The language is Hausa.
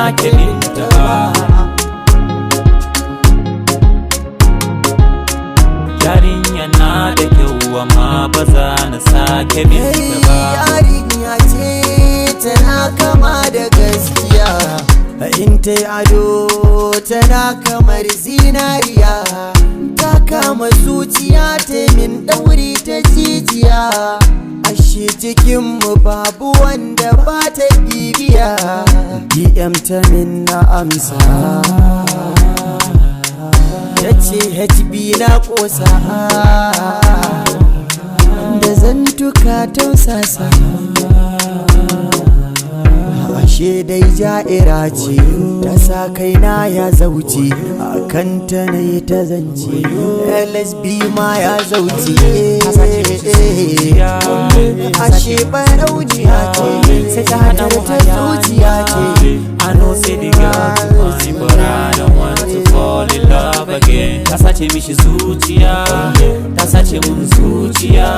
sake binta ba. Yarinya na da kyau, amma ba za na sake binta ba. Yarinya ce tana kama da gaskiya, in ta yi ado tana kamar zinariya. Ta kama zuciya, ta min ɗauri ta jijiya. Ashe cikinmu babu wanda ba ta bibiya. DM ta min, na amsa, ta ce HB na ƙosa da zantuka tausasa. Ashe dai ja'ira ce, ta sa kaina ya zauce. A kanta na yi ta zance, LSB ma ya zauce. Ashe barauniya ce, Sai ta hana mu ta zuciya ce. I know say the girl too fine, but I don't want to fall in love again. Ta sace mishi zuciya, ta sace mun zuciya.